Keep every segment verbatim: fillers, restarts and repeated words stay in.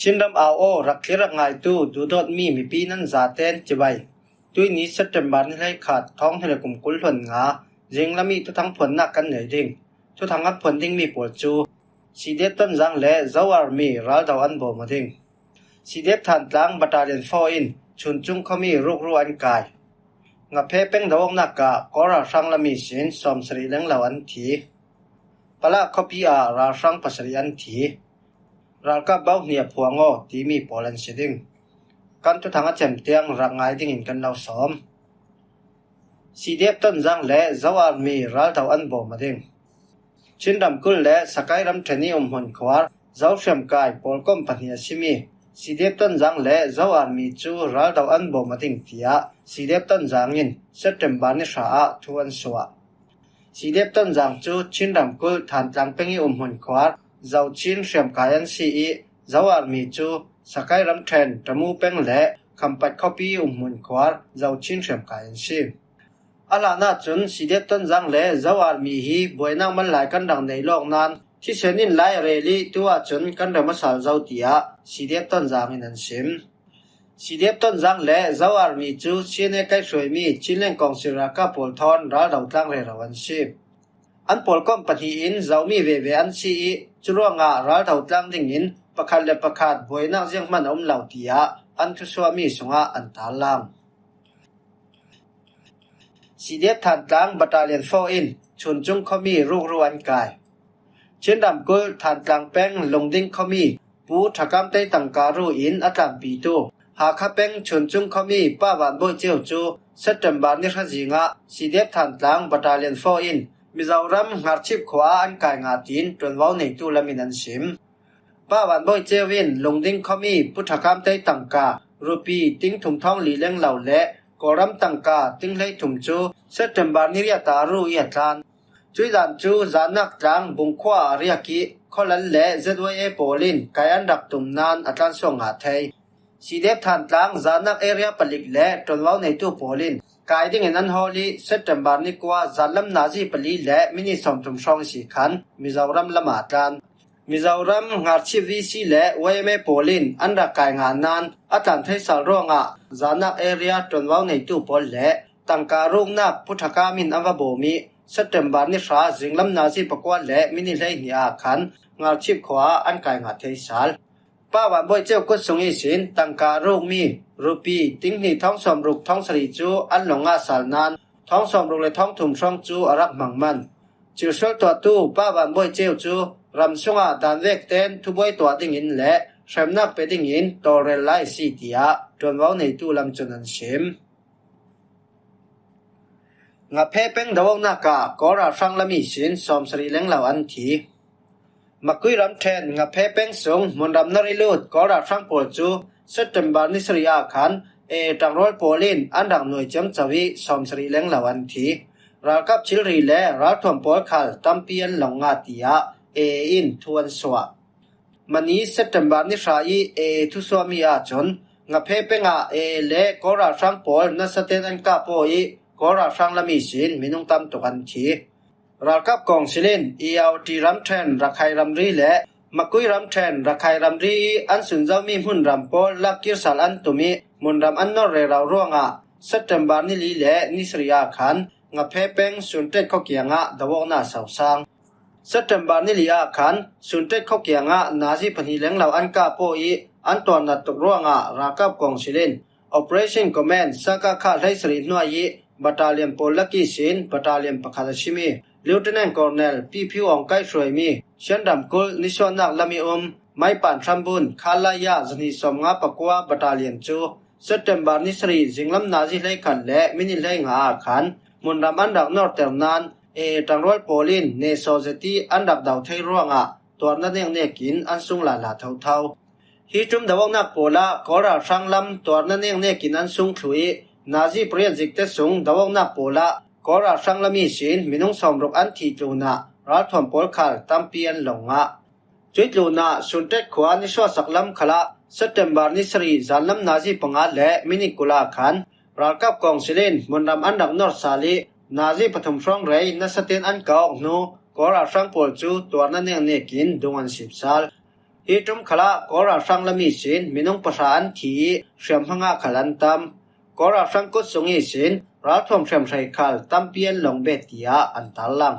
Chinram au aw rak thlir rak ngaitu duhdawtmi mipi nan zaten cibai. Tuini September ni hleikhat thawng hnih le kum kul hluan nga zinglam ih thuthang phuannak kan nei ding. Thuthang kan phuan dingmi pawl cu C D F Tonzang le Zo Army raldo an bawm aw ding. C D F Thantlang Battalion four in Chuncung khuami rukru an kai. Ngaphe peng do awknak ah Kawl ralhrang lam ihsin sawmsarih lenglo an thi. Palah khuapi ah ralhrang pasarih an thi. Ralkap bohnih a phuang aw timi pawl an si ding. Kan thuthang a cem tiang rak ngai dingin kan lo sawm. C D F Tonzang le Zo Army raldo an bawm aw ding. Chin ramkulh le Sakai ramṭhen ih umhmun khuar Zo hriamkai pawlkom pahnih a simi C D F Tonzang le Zo Army cu raldo an bawm aw ding, tiah C D F Tonzang in September ni hra ah thu an suah. C D F Tonzang cu Chin ramkulh Thantlang peng ih umhmun khuar Zo Chin hriamkai an si ih, Zo Army cu Sakai ramṭhen Tamu peng le Khampat khuapi ih umhmun khuar Zo Chin hriamkai an si. A hlan ahcun C D F Tonzang le Zo Army hi buainak man lai kan rak nei lawk nain thisen in lai a rel ih tu ahcun kan rem a sal zo, tiah C D F Tonzang in an sim. C D F Tonzang le Zo Army cu C N A kaihhruaimi Chinland Council ralkap pawl thawn raldo tlang rero an si. An pawlkom pahnih in Zomi veve an si ih, curuangah raldo tlang dingin pakhat le pakhat buainak zianghman a um lo, tiah an thusuahmi sungah an tarlang. C D F Thantlang Battalion four in Chuncung khuami rukru an kai. Chin ramkulh Thantlang peng Lungding khuami Pu Thakam Tei tangka ru in a tlanpitu Hakha peng Chuncung khuami Pa Van Bawi Ceu cu September ni hra zing ah C D F Thantlang Battalion four in Mizoram Ngarchip khua ah an kai ngah, tiin ṭuanvo neitu lam in an sim. Pa Van Bawi Ceu in Lungding khuami Pu Thakam Tei tangka rupi ting thum thawng li lenglo le Kawlram tangka ting hlei thum cu September ni riat ah a ru ih a tlan. Cuih zan cu Zanak tlang Bungkhua a riak ih Khawlal le Z Y A pawl in kai an rak tum nain a tlansuak ngah thei. C D F Thantlang Zanak area palik le ṭuanvo neitu pawl in kai dingin an hawl ih September ni kua zanlam nazi pali le minit sawmthum hrawng ihsi khan Mizoram lam ah a tlan. Mizoram Ngarchip V C le Y M A pawl in an rak kai ngah nain a tlan thei sal ruangah Zanak area ṭuanvo neitu pawl le tangka ruknak Pu Thakam in an va bawm ih September ni hra zinglam nazi pakua le minit hleihnih ah khan Ngarchip khua ah an kai ngah thei sal. Pa Van Bawi Ceu kut sung ihsin tangka rukmi rupi ting hnih thawng sawmruk thawng sarih cu an lawng ngah sal nain thawng sawmruk le thawng thum hrawng cu a rak hmang man. Cilsual tuahtu Pa Van Bawi Ceu cu ram sungah dan vek tein thubuai tuah dingin le hremnak pe dingin tawlrel lai a si, tiah ṭuanvo neitu lam cun an sim. Ngaphe peng do awknak ah Kawl ralhrang lam ihsin sawmsarih lenglo an thi. Makui ramṭhen Ngaphe peng sung hmunram nor ih lut Kawl ralhrang pawl cu September ni sarih ah khan A A ṭangrual pawl in an rak nuai ciamco ih sawmsarih lenglo an thi. Ralkap thilri le ralthuam pawl khal tampi an lawng ngah, tiah A A in thu an suah. Mani September ni hra ih A A thusuahmi ahcun Ngaphe peng ah A A le Kawl ralhrang pawl nasaten an kap aw ih Kawl ralhrang lam ihsin minung tam tuk an thi. Ralkap kawngsil in Irrawaddy ramṭhen Rakhine ramri le Makui ramṭhen Rakhine ramri ih an sunzomi hmunram pawl lakkir sal an tum ih hmunram an nor rero ruangah September ni li le ni sarih ah khan Ngaphe peng Suntet khua kiangah do awknak a sosang. September ni li ah khan Suntet khua kiangah nazi pahnih lenglo an kap aw ih an tuarnak tuk ruangah ralkap kawngsil in Operation Command Sakakha hleisarih hnuai ih battalion pawl lak ihsin battalion pakhat a simi Lieutenant Colonel Pi Phiu Aung kaihhruaimi Shan ramkulh nisuahnak lam ih um Maipan hrambun Khalaya zahnih sawmnga pakua battalion cu September ni sarih zinglam nazi hleikhat le minit hleinga ah khan hmunram an rak norter nain A A ṭangrual pawl in nesaw zet ih an rak do thei ruangah tuarnak neknek in an sung lala thotho. Hi ṭum do awknak pawl ah Kawl ralhrang lam tuarnak neknek in an sung thluh ih nazi pariat zikte sung do awknak pawl ah Kawl ralhrang lam ihsin minung sawmruk an thih tlunah ralthuam pawl khal tampi an lawng ngah. Cuih tlunah Suntet khua nisuahsak lam khalah September ni sarih zanlam nazi panga le minit kul ah khan ralkap kawngsil in hmunram an rak nor sal ih nazi pathum hrawng rei nasaten an kap awk hnu Kawl ralhrang pawl cu tuarnak neknek in dung an sip sal. Hi ṭum khalah Kawl ralhrang lam ihsin minung pahra an thi ih hriamhma nga khal an tam. Kawl ralhrang kut sung ihsin ralthuam hriamhrei khal tampi an lawng bet tiah an tarlang.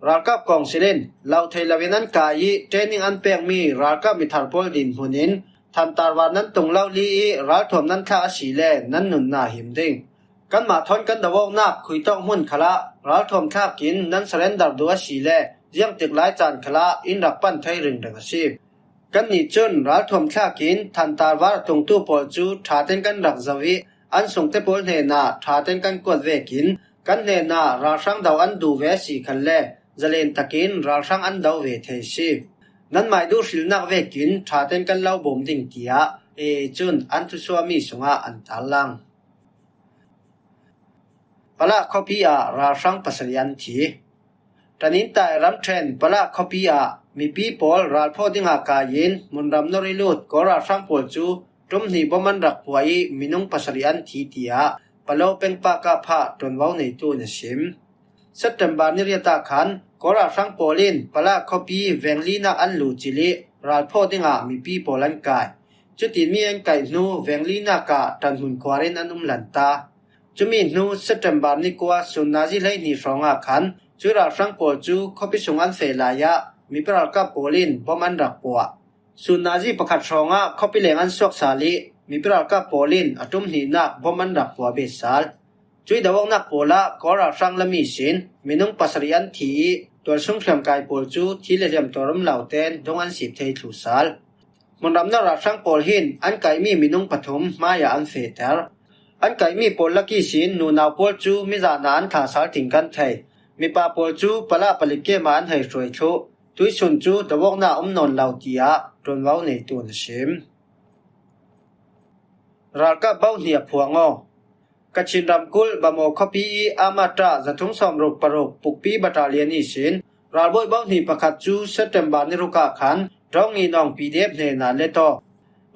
Ralkap kawngsil in lo thei loin an kai ih training an pekmi ralkap mithar pawl dinhmun in thantar var nan tung lo li ih ralthuam nan thlak asile nan nunna him ding. Kanmah thawn kan do awknak khuitawk hmun khalah ralthuam thlakin nan surrender duh asile ziangtik lai caan khalah in rak pan thei ringring a si. Kannih cun ralthuam thlakin thantar var a tungtu pawl cu ṭha ten kan rak zoh ih an sungte pawl hnenah ṭha ten kan kuat vekin kan hnenah ralhrang do an duh ve a si khalle zalen takin ralhrang an do ve thei si. Nanmah ih duhhrilnak vekin ṭha ten kan lo bawm ding tiah A A cun an thusuahmi sungah an tarlang. Palah khuapi ah ralhrang pasarih an thi. Ṭanintai ramṭhen Palah khuapi ah mipi pawl ralphawh dingah kai in hmunram nor ih lut Kawl ralhrang pawl cu ṭum hnih bom an rak puah ih minung pasarih an thi tiah Palo pengpa kapha ṭuanvo neitu in a sim. September ni riat ah khan Kawl ralhrang pawl in Palah khuapi venglinak an luhcilh ih ralphawh dingah mipi pawl an kai. Cutin mi an kaih hnu venglinak ah ṭanhmun khuar in an um lanta. Cumi hnu September ni kua sun nazi hleihnih hrawngah khan cuih ralhrang pawl cu khuapi sung an feh lai ah mipi ralkap pawl in bom an rak puah. Sun nazi pakhat hrawngah khuapi leng an suak sal ih mipi ralkap pawl in a ṭum hnihnak bom an rak puah bet sal. Cuih do awknak pawl ah Kawl ralhrang lam ihsin minung pasarih an thi ih tualsung hriamkai pawl cu thi le hliam tuar um lo ten dung an sip thei thluh sal. Hmunram nor ralhrang pawl hin an kaihmi minung pathum hmaiah an fehter. An kaihmi pawl lak ihsin nunau pawl cu mizan ah an thlah sal ting kan thei. Mipa pawl cu Palah palik kem ah an hei hruai thluh. Tuihsun cu do awknak um nawn lo tiah ṭuanvo neitu in a sim. Ralkap bohnih a phuang aw. Kachin ramkulh Bamaw khuapi ih Amatra zathum sawmruk paruk pukpi battalion ihsin ralbawi bohnih pakhat cu September ni ruk ah khan Dawng Ngi Nawng P D F hnenah let aw.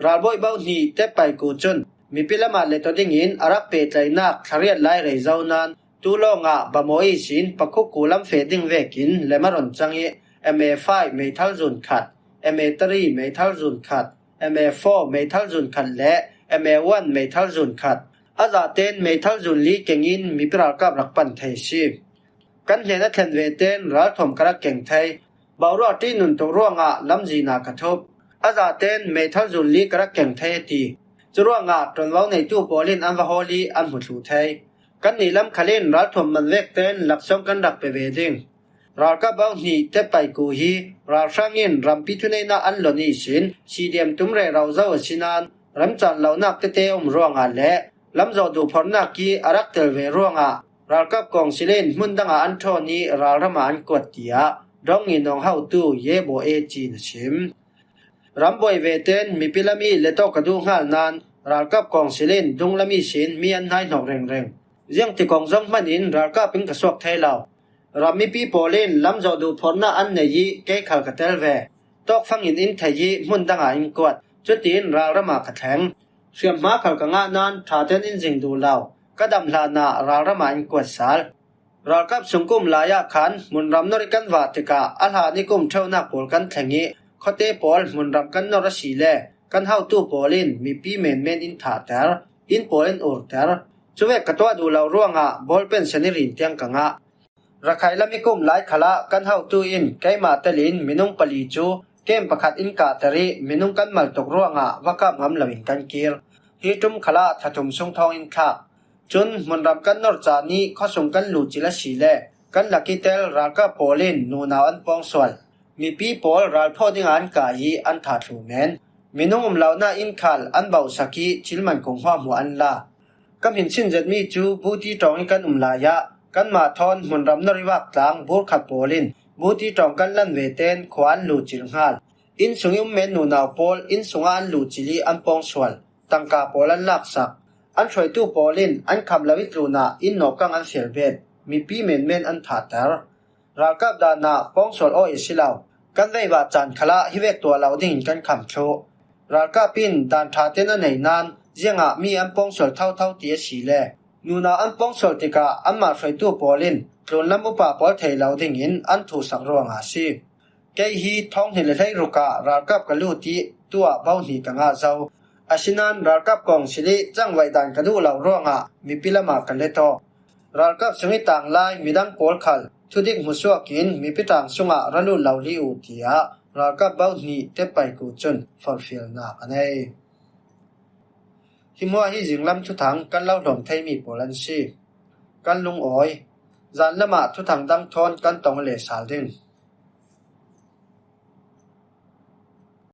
Ralbawi bohnih Tep Paiku cun mipi lamah let aw dingin a rak pehtlaihnak thla riat lai rei zo nain tu lawngah Bamaw ihsin Pakhuku lam feh ding vekin Lemaron cang ih M A five meithal zun khat, M A three meithal zun khat, M A four meithal zun khat le M A one meithal zun khat, a zaten meithal zun li kengin mipi ralkap rak pan thei a si. Kan hnen a thlen ve ten ralthuam ka rak keng thei. Boruak ṭihnun tuk ruangah lamzin ah ka thup. A zaten meithal zun li ka rak keng thei a ti. Curuangah ṭuanvo neitu pawl in an va hawl ih an hmu thluh thei. Kannih lam khal in ralthuam man vek ten laksawng kan rak pe ve ding. Ralkap bohnih Tep Paiku hi ralhrang in rampi thuneihnak an lon ihsin C D M tum rero zo a si nain remcan lonak tete a um ruangah le lamzawh duhphorhnak ih a rak tel ve ruangah ralkap kawngsil in hmun dangah an ṭhawn ih ralram ah an kuat tiah Dawng Ngi Nawng hotu Ye Baw E Ci in a sim. Ram buai ve ten mipi lam ih let aw ka duh hngal nain ralkap kawngsil in dunglam ihsin mi an hnaihnawk ringring. Ziangtik kong zong hman in ralkap in ka suak thei lo. Ram mipi pawl in lamzawh duhphorhnak an nei ih kei khal ka tel ve. Tawkfang in in theih ih hmun dangah in kuat. Cutiin ralram ah ka thleng. Hriamhma khal ka ngah nain ṭha ten in zing duh lo. Ka dam hlanah ralram ah in kuat sal. Ralkap sung ka um lai ah khan hmunram nor ih kan vah tikah a hlan ih ka um ṭheunak pawl kan thleng ih khuate pawl hmunram kan nor asile kan hotu pawl in mipi menmen in thahter, inn pawl in urter. Cuvek ka tuah duh lo ruangah bawlpen sen ih rin tiang ka ngah. Rakhine lam ih ka um lai khalah kan hotu in keimah telin minung pali cu kem pakhat in kahter ih minung kan mal tuk ruangah va kap ngam loin kan kir. Hi ṭum khalah thlathum sung thawng in thlak. Cun hmunram kan nor caan ih khuasung kan luhcilh asile kan lak ih tel ralkap pawl in nunau an pawngsual. Mipi pawl ralphawh dingah an kai ih an thah thluh men. Minung um lonak inn khal an bauhsak ih thil man kung hmuahhmuah an la. Ka hminsin zetmi cu Buti ṭawng ih kan um lai ah kanmah thawn hmunram nor ih vak tlang burkhat pawl in Buti ṭawng kan lan ve ten khua an luhcilh hngal. Inn sung ih um men nunau pawl inn sungah an luhcilh ih an pawngsual. Tangka pawl an laksak. An hruaitu pawl in an kham lo ih tlunah inn nawkang an fial bet. Mipi menmen an thahter. Ralkap dan ah pawngsual aw i si lo. Kan veivah caan khalah hivek tuah lo dingin kan kham thluh. Ralkap in dan ṭha ten a nei nain ziangah mi an pawngsual thotho ti asile nunau an pawngsual tikah anmah hruaitu pawl in tlunlam upa pawl thei lo dingin an thuhsak ruangah a si. Kei hi thawng hnih le hleiruk ah ralkap ka lut i tuah bo hnih ka ngah zo. Asinan ralkap kawngsil i cangvaih dan ka duh lo ruangah mipi lamah ka let aw. Ralkap sung i tanglai midang pawl khal thudik hmusuak in mipi tlang sungah ra lut lo li uh, tiah ralkap bo hnih Tepai Ku cun forhfialnak a nei. Hi hmuah hi zinglam thuthang kan lo hlawm theimi pawl an si. Kan lungawi. Zan lamah thuthang dang thawn kan tong le sal ding.